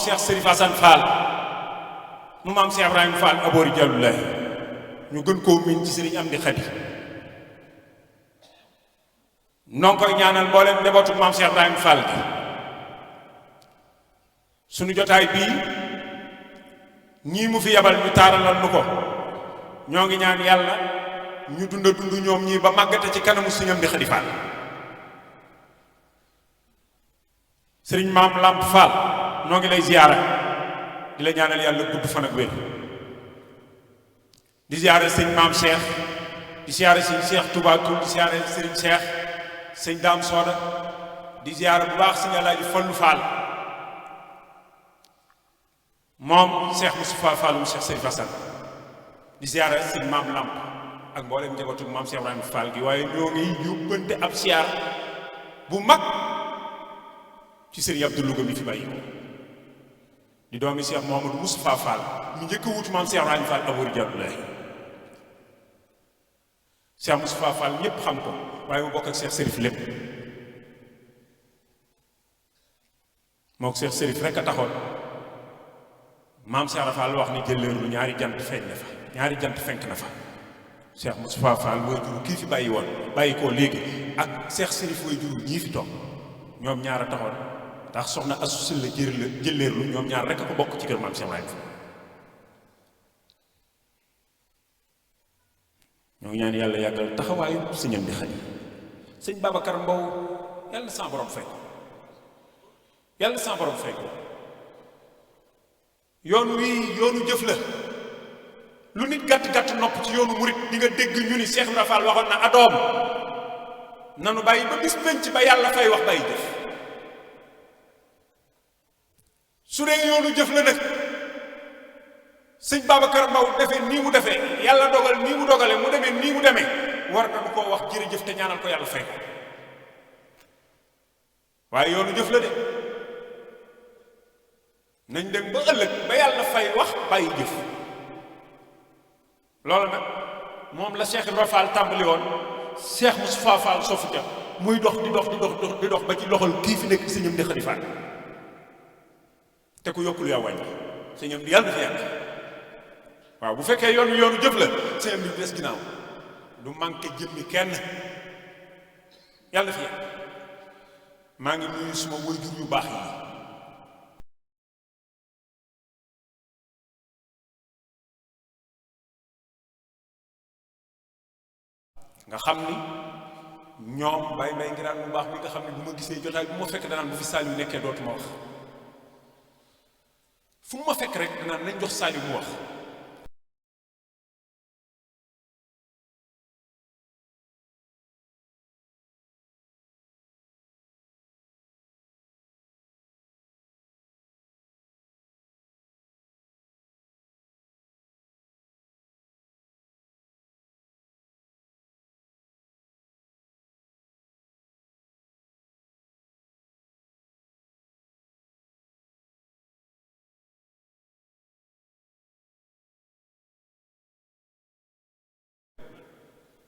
Cheikh Serif Assane Fall mu maam Cheikh Ibrahima Fall aboori Jàllulaay ñu gën koo miin ci Sëriñ Amdi Xadi noo koy ñaanal mboolem njabootu maam Cheikh Ibrahima Fall gi suñu jotaay bii ñii mu fi yabal ñu taaralal nu ko ñoo ngi ñaan yàlla ñu dund ñoom ñii ba màggate ci kanamu Sëriñ Amdi Xadi Fall sëriñ maam Lamp Fall noo ngi lay ziyaara di la ñaanal yàlla gudd fan ak wér di ziyaara sëñ maam Cheikh di ziyaara sëñ Cheikh Touba Toul di ziyaara sëriñ Cheikh sëñ Daam Sooda di ziyaara bu baax sëñ Alaaji Fallu Fall moom Cheikh Moustapha Fall mu Cheikh Serif Assane di ziyaara sëñ maam Lamp ak mboolem njabootu maam Cheikh Ibrahima Fall gi waaye ñoo ngi yóbbante ab ziyaar bu mag ci sëriñ Abdou Louga mi fi bàyyi ko di doomi Cheikh Mouhamadou Moustapha Fall mu njëkk a wutu maam Cheikh Ibrahima Fall aboori Jàllulaay Cheikh Moustapha Fall ñépp xam ko waaye mu bokk ak Cheikh Serif lépp moo ko Cheikh Serif rek a taxoon maam Cheikh Fall wax ni jëleerlu ñaari jant feeñ na fa ñaari jant fenk na fa Cheikh Moustapha Fall mooy juru kii fi bàyyi woon bàyyi koo léegi ak Cheikh Serif mooy juru ñii fi toog ñoom ñaar a taxoon ndax soxna Asu Sylla jëleerlu ñoom ñaar rek a ko bokk ci kër maam Cheikh Ibrahima ñoo ngi ñaan yàlla yàggal taxawaayu Sëñ Amdi Xadi sëñ Babacar Mbow yàlla sa borom fay ko yàlla sa borom fay ko yoon wi yoonu jëf la lu nit gàtt-gàtt nopp ci yoonu murit di nga dégg ñu ni Cheikh Ibra Fall waxoon na adoom nanu bàyyi ba bis penc ba yàlla fay wax bàyyi jëf su dee yoonu jëf la nag sëñ Babacar Mbow defee nii mu defee yàlla dogal nii mu dogale mu demee nii mu demee war na du koo wax jërëjëf te ñaanal ko yàlla fay ko waaye yoonu jëf la de nañ dem ba ëllëg ba yàlla fay wax bàyyi jëf loolu nag moom la Cheikh Ibra Fall tàmbali woon Cheikh Moustapha Fall sofu ca muy dox di dox ba ci loxol kii fi nekk Sëñ Amdi Xadi Fall te ku yokkul yaa wàññi Sëñ Amdi yàlla na fi yàgg waaw bu fekkee yoonu jëf la Sëñ Amdi des ginnaaw du manqué jëmmi kenn yàlla na fi yàgg maa ngi nuyu suma waajur yu baax yi nga xam ni ñoom bay mbay ngiraan bu baax bi nga xam ne bu ma gisee jotaay bu ma fekk danaan bu fi Saliou nekkee dootuma wax fu mu ma fekk rek danaan nañ jox Saliou mu wax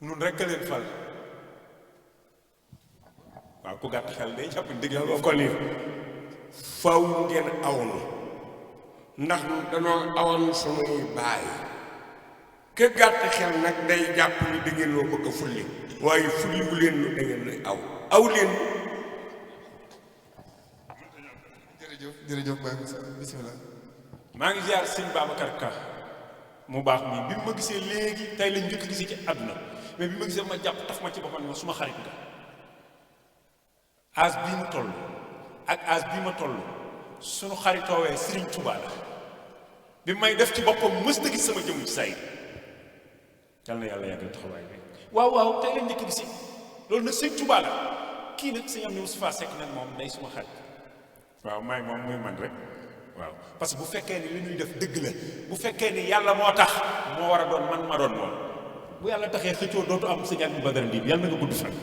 nun rekk leen fal waaw ku gàtt xel day jàpp dëgg la ko lii faw ngeen awnu ndax danoo awoon sunuy baay ke gàtt xel nag day jàpp ni da ngeen loo bëgg a fulli waaye fulli wu leen lu da ngeen lay aw leen jërëjëf Baye Moussa bismillah maa ngi ziar sëñ Babacar Ka mu baax mi bi ma gisee léegi tey lañ njëkk gisee ci àdduna mais bi ma gisee ma jàpp taf ma ci boppam ma suma xarit nga âge bii mu toll ak âge bii ma toll suñu xaritoowee Serigne Touba la bi may def ci boppam mës na gis sama jëmm ci saa yi yal na yàlla yàggal taxawaay bi waaw tey lañ njëkk gisee loolu nag Serigne Touba la kii nag sëñ Amdi Moustapha Seck nag moom day suma xarit waaw maay moom muy man rek waaw parce que bu fekkee ni li ñuy def dëgg la bu fekkee ni yàlla moo tax moo war a doon man ma doon moom bu yàlla taxee xëccoo dootu am sëñ Aliou Badara Ndiib yàlla na nga gudd fan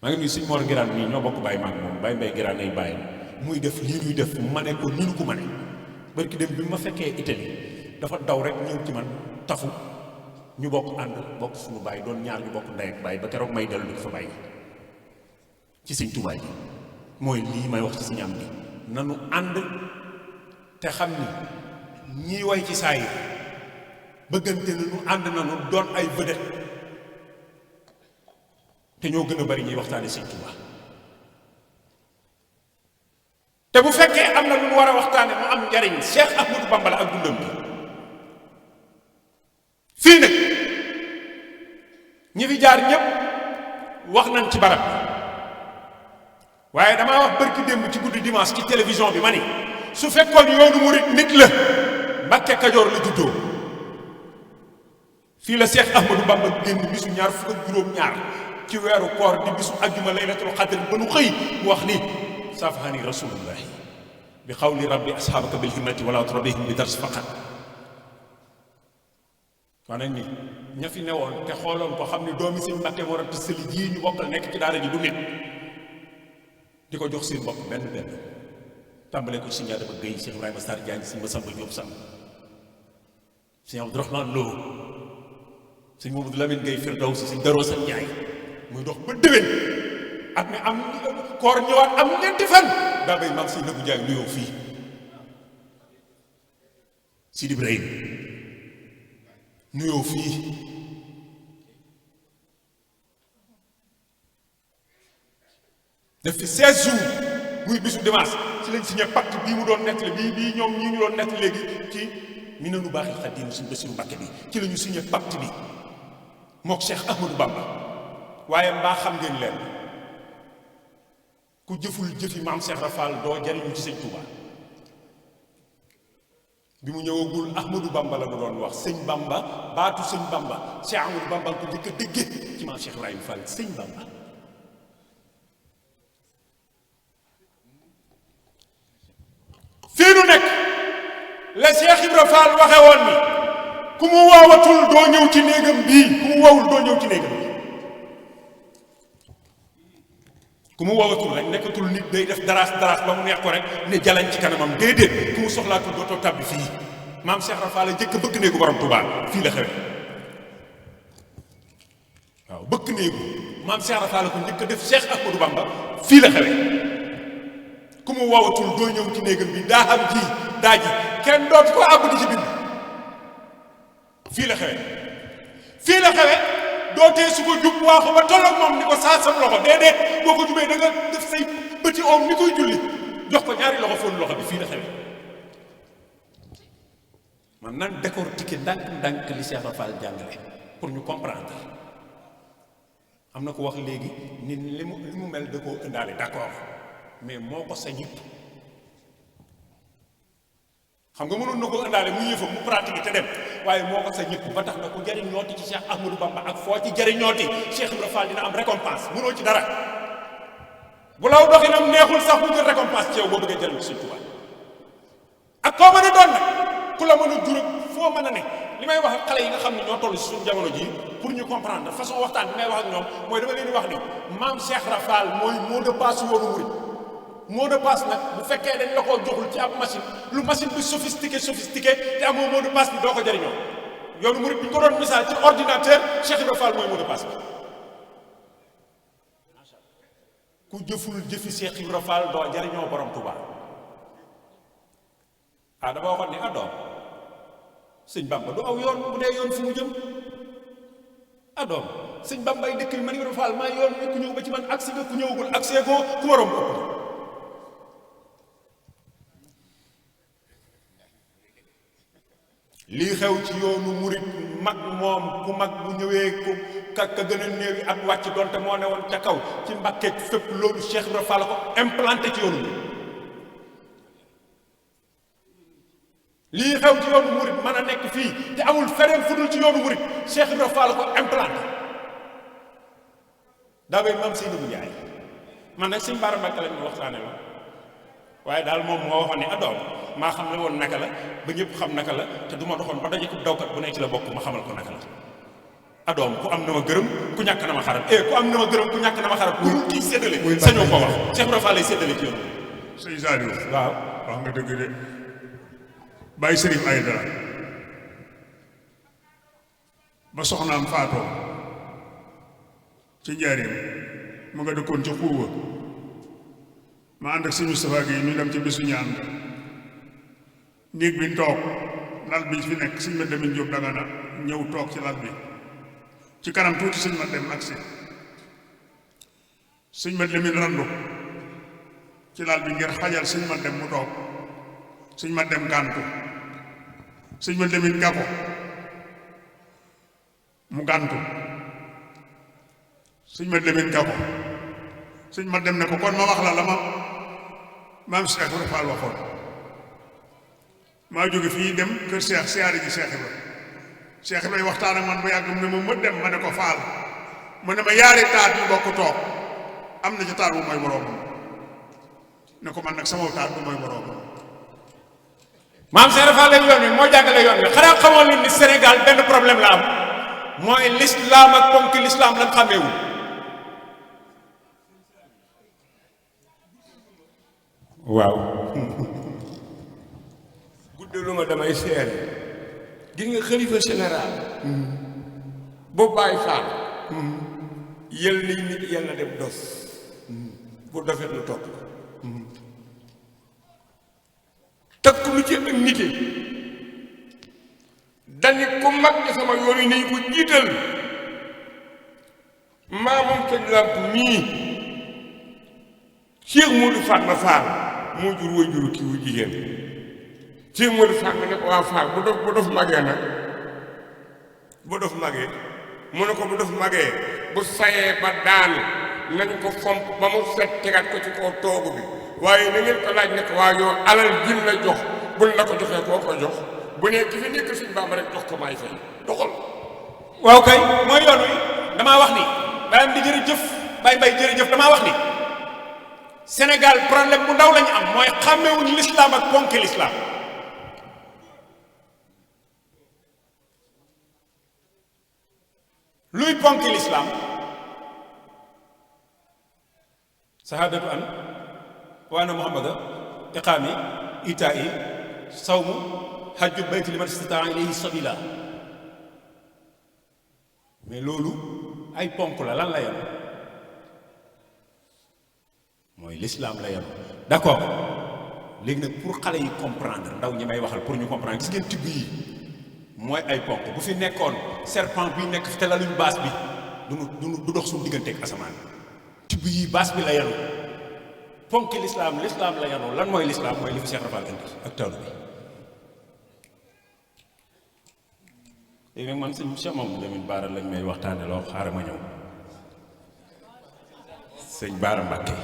maa ngi nuyu sëñ Mor Ngiraan nii ñoo bokk bàyyi maag moom bàyyi mbay Ngiraan ay bàyyi muy def lii ñuy def ma ne ko ni ñu ko ma ne barki dem bi ma fekkee Italie dafa daw rek ñëw ci man tafu ñu bokk ànd bokk suñu bàyyi doon ñaar ñu bokk ndey ak bàyyi ba keroog may dellu di ko fa bàyyi ci sëñ Tuubaa ji mooy lii may wax ci sëñ Amdi nanu ànd te xam ni ñii way ci saa yi bëggante nañu ànd nañu doon ay vedette te ñoo gën a bari ñuy waxtaane Sëñ Tuubaa te bu fekkee am na lu ñu war a waxtaane mu am njariñ Cheikh Ahmadou Bamba la ak dundam bi fii nag ñi fi jaar ñépp wax nañ ci barab waaye damaa wax bërki démb ci guddi dimanche ci télévision bi ma ni su fekkoon yoonu murit nit la Mbàkke Kajoor la juddoo fii la Cheikh Ahmadou Bamba génn bisu ñaar fukk ak juróom-ñaar ci weeru koor di bisu ajjuma laylatul xadr ba nu xëy mu wax ni safahani rasulullahi bi xawli rabbi asxaabaka bil himmati wala turabihim bi dars faqat wax nañ ni ña fi newoon te xooloon ko xam ni doomi sëñ Mbàkke Mor Anta Sali jii ñu bokkal nekk ci daara ji du nit di ko jox seen bopp benn benn tàmbalee ko si Ndiaye ba Guèye Cheikh Ibrahima Sarr Diagne si Massamba Diop Samb sëñ Abdourahmane Lo sëñ Mamadou Lamine Guèye Firdawsi sëñ Darou Sane Ndiaye muy dox ba déwén at mi am koor ñëwaat am ñeenti fan daa bay maam si Nabou Ndiaye nuyoo fii Sidi Ibrahima nuyoo fii def fi 16 jours muy bisu dimanche ci lañ signé pacte bii mu doon nettali bii ñoom ñii ñu doon nettali léegi ci mi nanu baaxil Xaadim suñu Basiru Mbàkke bi ci la ñu signé pacte bi mook Cheikh Ahmadou Bamba waaye mbaa xam ngeen leen ku jëful jëfi maam Cheikh Rafal doo jariñu ci sëñ Touba bi mu ñëwagul Ahmadou Bamba la mu doon wax sëñ Bamba baatu sëñ Bamba Cheikh Ahmadou Bamba ko njëkk a déggee ci maam Cheikh Ibrahima Fall sëñ Bamba fii nu nekk la Cheikh Ibra Fall waxe woon ni ku mu woowatul doo ñëw ci néegam bii ku mu woowul doo ñëw ci néegam bii ku mu woowatul rek nekkatul nit day def daraas ba mu neex ko rek ne jalañ ci kanamam déedéet ku mu soxlaatul dootoo tàbbi fii maam Cheikh Ibra Fall la jëkk bëkk néegu borom Touba fii la xewe waaw bëkk néegu maam Cheikh Ibra Fall ko njëkk a def Cheikh Ahmadou Bamba fii la xewe ku mu woowatul doo ñëw ci néegam bi daa xam ji daa ji kenn dootu ko àggu di ci bind fii la xewe dootee su ko jub waaxu ba tolloog moom ni ko saa sam loxo déedéet boo ko jubee da nga def say bëti oom ni koy julli jox ko ñaari loxo fóon loxo bi fii la xewe man nan décortiquer ndànk li Cheikh Rafal jàngale pour ñu comprendre am na ko wax léegi ni li mu mel da koo ëndaale d'accord mais moo ko sañit xam nga mënoon na ko ëndaale mu yëfam mu pratique te dem waaye moo ko sañit ba tax na ku jariñooti ci Cheikh Ahmadou Bamba ak foo ci jariñooti Cheikh Ibra Fall dina am récompense mënoo ci dara bu law doxinam neexul sax mu jël récompense ci yow boo bëggee jariñ Sëñ Tuubaa ak koo mën a doon nag ku la mën a jur foo mën a ne li may wax ak xale yi nga xam ne ñoo toll si suñu jamono ji pour ñu comprendre façon waxtaan bi may wax ak ñoom mooy dama leen di wax ni maam Cheikh Ibra Fall mooy mot de passe yoonu murid mot de passe nag bu fekkee dañ la koo joxul ci ab machine lu machine bi sophistiqué te amoo mot de passe bi doo ko jariñoo yoonu murid bi ñu ko doon misaal ci ordinateur Cheikh Ibra Fall mooy mot de passe bi ku jëful jëfi Cheikh Ibra Fall doo jariñoo borom Touba dama waxoon ni doom sëñ Bamba du aw yoon bu dee yoon fu mu jëm doom sëñ Bamba ay dëkk bi man Ibra Fall maa yoon wi ku ñëw ba ci man agsi nga ku ñëwagul agsee ko ku ma romb ëpp lii xew ci yoonu murit mag moom ku mag bu ñëwee ku ka gën a néewi ak wàcc doonte moo ne woon ca kaw ci Mbàkke fépp loolu Cheikh Ibra Fall ko implanté ci yoonu murit lii xew ci yoonu murit mën a nekk fii te amul feneen fu dul ci yoonu murit Cheikh Ibra Fall ko implanté daa bay maam Seydou Ndiaye man nag sëñ Bara Mbàkke lañ ñu waxtaane la waaye daal moom moo waxoon ne doom maa xam ne woon naka la ba ñëpp xam naka la te du ma doxoon ba daje ko dawkat bu ne ci la bokk ma xamal ko naka la doom ku am na ma gërëm ku ñàkk na ma xaral ku am na ma gërëm ku ñàkk na ma xaral ku kii séddale sañoo ko wax Cheikh Ibra Fall lay séddale ci yoon sëñ Saliou waaw wax nga dëgg de Baye Serif Aïdara ba soxnaam faatoo ci njaareem mu nga dëkkoon ca xuuwa ma ànd ak sëñ Moustapha Guèye ñu dem ci bésu ñaan néeg bi ñu toog lal bi fi nekk sëñ ma demin Jóob Dagana ñëw toog ci lal bi ci kanam tuuti sëñ ma dem agsi sëñ ma demin randu ci lal bi ngir xajal sëñ ma dem mu toog sëñ ma dem gàntu sëñ ma demin gàkko mu gàntu sëñ ma demin gàkko sëñ ma dem ne ko kon ma wax la ma maam Cheikh Ibra Fall waxoon maa jóge fii dem kër Cheikh siyaare ji Cheikh Ibra waxtaan ak man ba yàgg mu ne ma dem ma ne ko Fall mu ne ma yaari taat yu bokk toog am na ci taat bu mooy boroomam ne ko man nag sama taat bu mooy boroomam. maam Cheikh Ibra Fall lañ yoon wi moo jàngale yoon wi xanaa xamoon ni Sénégal benn problème la am mooy l'islam ak ponk l'islam lañ xàmmeewul. waaw guddalu ma damay seere gis nga xalifa général bu Baay Faal yël nañ nit yàlla dem dof bu dofet lu topp takk lu ci ak nite dani ku mag ñi sama yoon yi nañ ko jiital maamam kañ làmp mii Cheikh Modou Fatma Fall moo jur way juru kii wu jigéen Cheikh Modou Fatma ne ko waa Fall bu dof magee nag bu dof magee mu ne ko bu dof magee bu sayee ba daanu nañ ko fomp ba mu set tegaat ko ci kaw toogu bi waaye na ngeen ko laaj ne ko waa yow alal jin la jox buñ la ko joxee koo ko jox bu ne ki fi nekk suñ Bàmba rek jox ko may fay doxal. waaw kay mooy yoon wi damaa wax ni maanaam di jërëjëf Baye Mbaye jërëjëf damaa wax ni Sénégal problème bu ndaw lañu am mooy xàmmewuñ l'islam ak ponki l'islam luy ponki l'islam sahadatu an wa anna muhammada iqaami itaa'i sawmu hajju bayti liman istataa ilayhi sabila mais loolu ay ponk la lan la yam mooy l'islam la yam d'accord léegi nag pour xale yi comprendre ndaw ñi may waxal pour ñu comprendre gis ngeen tibb yi mooy ay ponk bu fi nekkoon serpent bi nekk fi te la luñ baas bi du dox suñu digganteeg asamaan tibb yi baas bi la yanu ponki l'islam la yanu lan mooy l'islam mooy li fi Cheikh Rafal indi ak tawlu bi léegi nag man sëñ Cheikh moom Lamine Bara lañ may waxtaane loo xaaral ma ñëw sëñ Bara Mbàkke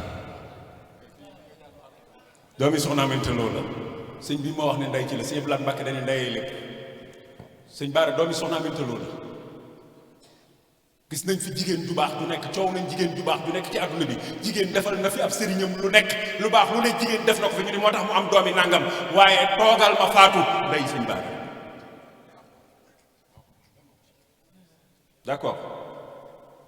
doomi soxna Aminta Lo la sëñ bi moo wax ne ndey ci la sëñ Blaat Mbàkke dañuy ndeyee lépp sëñ Bara doomi soxna Aminta Lo la gis nañ fi jigéen ju baax du nekk coow nañ jigéen ju baax du nekk ci àdduna bi jigéen defal na fi ab sëriñam lu nekk lu baax lu ne jigéen def na ko fi ñu ni moo tax mu am doomi nangam waaye toogal ma faatu ndey sëñ Bara d'accord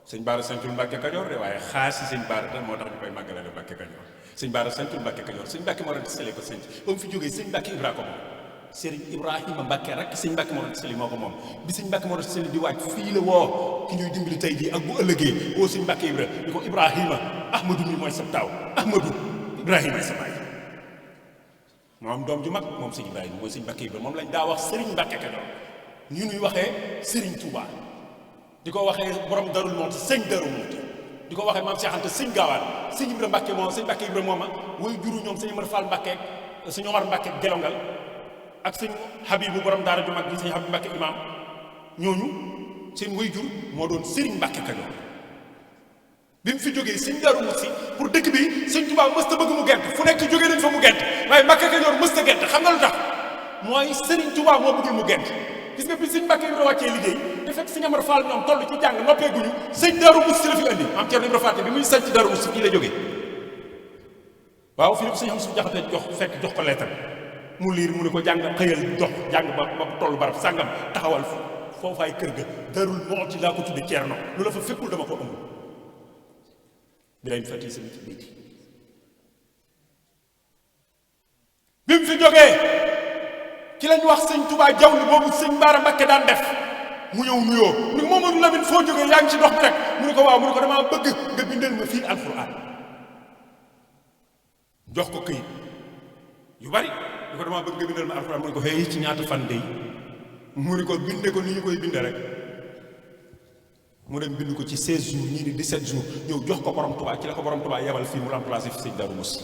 sëñ Bara santul Mbàkke Kajoor de waaye xaasi sëñ Bara tam moo tax ñu koy màggalale Mbàkke Kajoor sëñ Bara santul Mbàkke Kajoor sëñ Mbàkke moo doon sële ko sëñ ba mu fi jógee sëñ Mbàkke Ibra ko moom sëriñ Ibrahima Mbàkke rek sëñ Mbàkke moo doon sëli moo ko moom bi sëñ Mbàkke moo doon sëli di waaj fii la woo ki ñuy dimbali tey jii ak bu ëllëgee woo sëñ Mbàkke Ibra di ko Ibrahima Ahmadou mi mooy sa taaw Ahmadou Ibrahima sa baay moo am doom ju mag moom sëñ Ibrahima mooy sëñ Mbàkke Ibra moom lañ daa wax sëriñ Mbàkke Kajoor ñu nuy waxee sëriñ Touba di ko waxee borom Darou Mouhty sëñ Darou Mouhty di ko waxee maam Cheikh Anta sëñ Gaawaan sëñ Ibra Mbàkke moom sëñ Mbàkke Ibra mooma way juru ñoom sëñ Omar Fall Mbàkke sëñ Omar Mbàkke gelongal ak sëñ Habibu borom daara ju mag bi sëñ Habibu Mbàkke imam ñooñu seen way jur moo doon sëriñ Mbàkke Kajoor bi mu fi jógee sëñ Darou Mouhty pour dëkk bi sëñ Tuubaa mësta bëgg mu gent fu nekk jógee nañ fa mu gent waaye Mbàkke Kajoor mësta gent xam nga lu tax mooy sëriñ Tuubaa moo bëggul mu gent gis nga bi sëñ Mbàkke Ibra wàccee liggéey te fekk sëñ Amar Fall ñoom toll ci jàng noppeeguñu sëñ Darou Mouhty la fi andi am Cerno Ibra Faati bi muy sañ ci Darou Mouhty fii la jógee waaw fii la ko sëñ Amsu Jaxate jox ko lettre mu liir mu ne ko jàng xëyal jox jàng ba toll barab sàngam taxawal foofaay kër ga Darou Mouhty laa ko tudde Cerno lu la fa fekkul dama ko ëmb bi lañ fati sëñ ci biiti bi mu fi jógee ci lañ wax sëñ Touba jaww boobu sëñ Bara Mbàkke daan def mu ñëw nuyoo mu ne ko Mamadou Lamine foo jógee yaa ngi ci dox bi rek mu ne ko waaw mu ne ko damaa bëgg nga bindal ma fii alxuraan jox ko këyit yu bari ñu ko dama bëgg nga bindal ma alxuraan mu ne ko xëy ci ñaata fan dey mu ne ko binde ko ni ñu koy binde rek mu dem bind ko ci 16 jours ñii ni 17 jours ñëw jox ko borom Tuubaa ci la ko borom Tuubaa yebal fii mu remplacé fi sëñ Darou Mouhty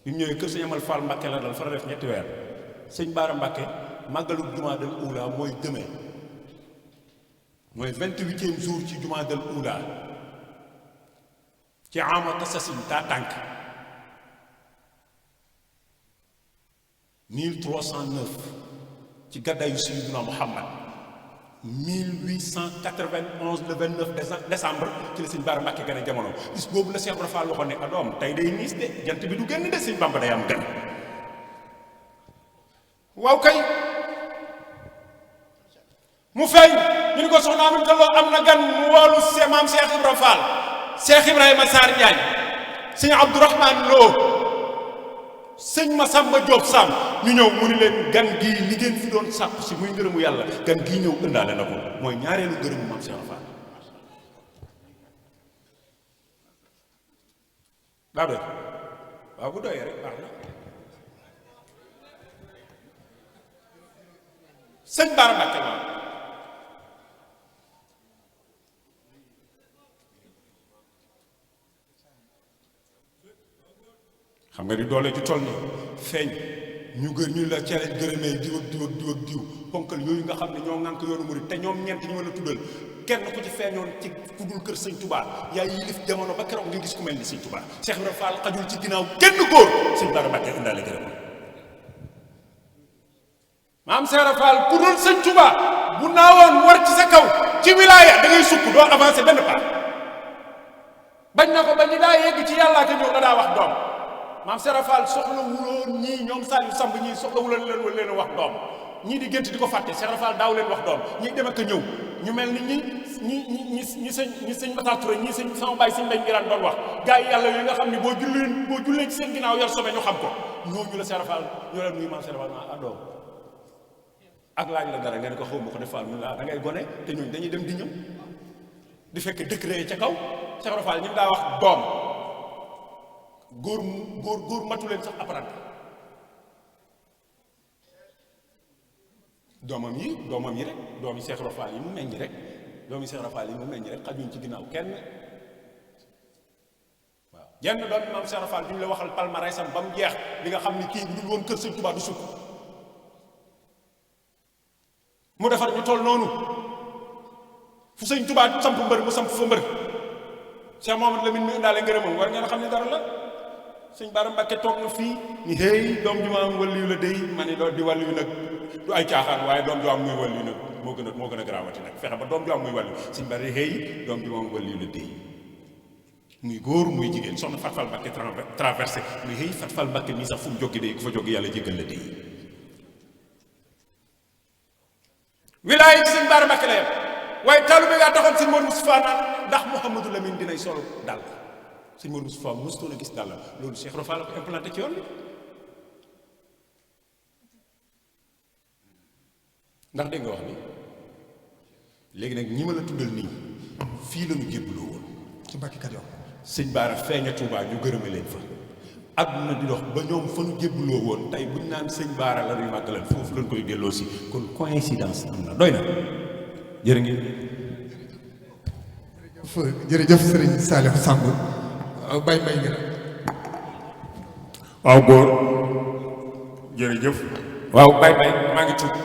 bi mu ñëwee kër sëñ Amal Fall Mbàkke la dal fa la def ñetti weer sëñ Baara Mbàkke màggalu jumaadal uula mooy demain mooy 28e jour ci jumaadal uula ci ama tasasin taa tànk 1309 ci gàddaayu Sayyidina Muhammad 1891 le 29 décembre ci la sëñ Baara Mbàkke gën a jamono bis boobu la Cheikh Ibra Fall waxoon ne adoom tey day niis de jant bi du génn de sëñ Bamba day am dem waaw kay mu feeñ ñu ni ko soxna Aminta Lo am na gan mu woolu maam Cheikh Ibra Fall Cheikh Ibrahima Sarr Ndiagne sëñ Abdourahmane Lo sëñ Massamba Diop Sam ñu ñëw mu ni leen gan gii li ngeen fi doon sàkku si muy ngërëmu yàlla gan gii ñëw ëndaale na ko mooy ñaareelu ngërëmu maam Cheikh Ibra Fall daa doy waaw bu doyee rek baax na sëñ Baara Mbàkke la xam nga di doole ci toll ni feeñ ñu la ca leen gërëmee diw ak diw ak diw ak diw ponkal yooyu nga xam ne ñoo ŋànk yoonu murid te ñoom ñeent ñu mën a tuddal kenn ku ci feeñoon ci ku dul kër sëñ Touba yaay yilif jamono ba keroog nga gis ku mel ni sëñ Touba Cheikh Ibra Fall xajul ci ginnaaw kenn góor sëñ Baara Mbàkke indaale gërëm maam Cheikh Ibra Fall ku dul sëñ Touba bu naawoon war ci sa kaw ci wilaaya da ngay sukk doo avancé benn pas bañ na ko ba ñi daa yegg ci yàllaa te ñëw la daa wax doom maam Cheikh Ibra Fall soxla wuloon ñii ñoom Saliou Samb ñii soxla wuloon leen wax doom ñii di gént di ko fàtte Cheikh Ibra Fall daaw leen wax doom ñii dem ak a ñëw ñu mel ni ñi sëñ Matar Touré ñii sëñ sama baay sëñ Mbaye Ngiraan doon wax gars yi yàlla yooyu nga xam ne boo jullee ci seen ginnaaw yor sobe ñu xam ko ñooñu la Cheikh Ibra Fall ñoo leen nuyu maam Cheikh Ibra Fall ah doom ak laaj la dara nga ne ko xaw ma ko def Fall mu la da ngay gone te ñooñu dañuy dem di ñëw di fekk décret ca kaw Cheikh Ibra Fall ñu daa wax doom góor matu leen sax apprenti doomam yi rek doomi Cheikh Ibra Fall yi mu meññ rek xajuñ ci ginnaaw kenn waaw jenn doomi maam Cheikh Ibra Fall duñ la waxal palmarèsam ba mu jeex li nga xam ni kii bu dul woon kër sëñ Touba du sukk mu defar ñu toll noonu fu sëñ Touba samp mbër mu samp fa mbër Cheikh Mouhamadou Lamine mi indaale ngërëmam war ngeen xam ne dara la sëñ Baara Mbàkke toog na fii ni hey doom ju ma am wàllu la dey ma ne doon di wàllu yu nag du ay caaxaan waaye doom ju am muy wàllu yu nag moo gën a garaawati nag fexe ba doom ju am muy wàllu sëñ Baara hey doom ju ma am wàllu yu la dey muy góor muy jigéen soxna Fat Fall Mbàkke traversé muy hey Fat Fall Mbàkke nii sax fu mu jóge dey ku fa jóge yàlla jéggal la dey wilaaya ci sëñ Baara Mbàkke la yem waaye taalibe ngaa taxoon sëñ Modou Moustapha naan ndax Mouhamadou Lamine dinay solo dal sëñ Modou Moustapha mosutoon a gis dal la loolu Cheikh Ibra Fall la ko implanté ci yoon bi ndax dégg nga wax ni léegi nag ñi ma la tuddal nii fii la ñu jébbaloo woon ci Mbàkke Kajoor sëñ Baara feeña Tuubaa ñu gërëme leen fa àdduna di dox ba ñoom fa ñu jébbaloo woon tey buñ naan sëñ Baara la ñuy màggalal foofu lañ koy delloo si kon coïncidence am na doy na jërë ngeen jërëjëf Serigne Saliou Samb bay mbay ngi waaw góor jërëjëf waaw bay maa ngi tudd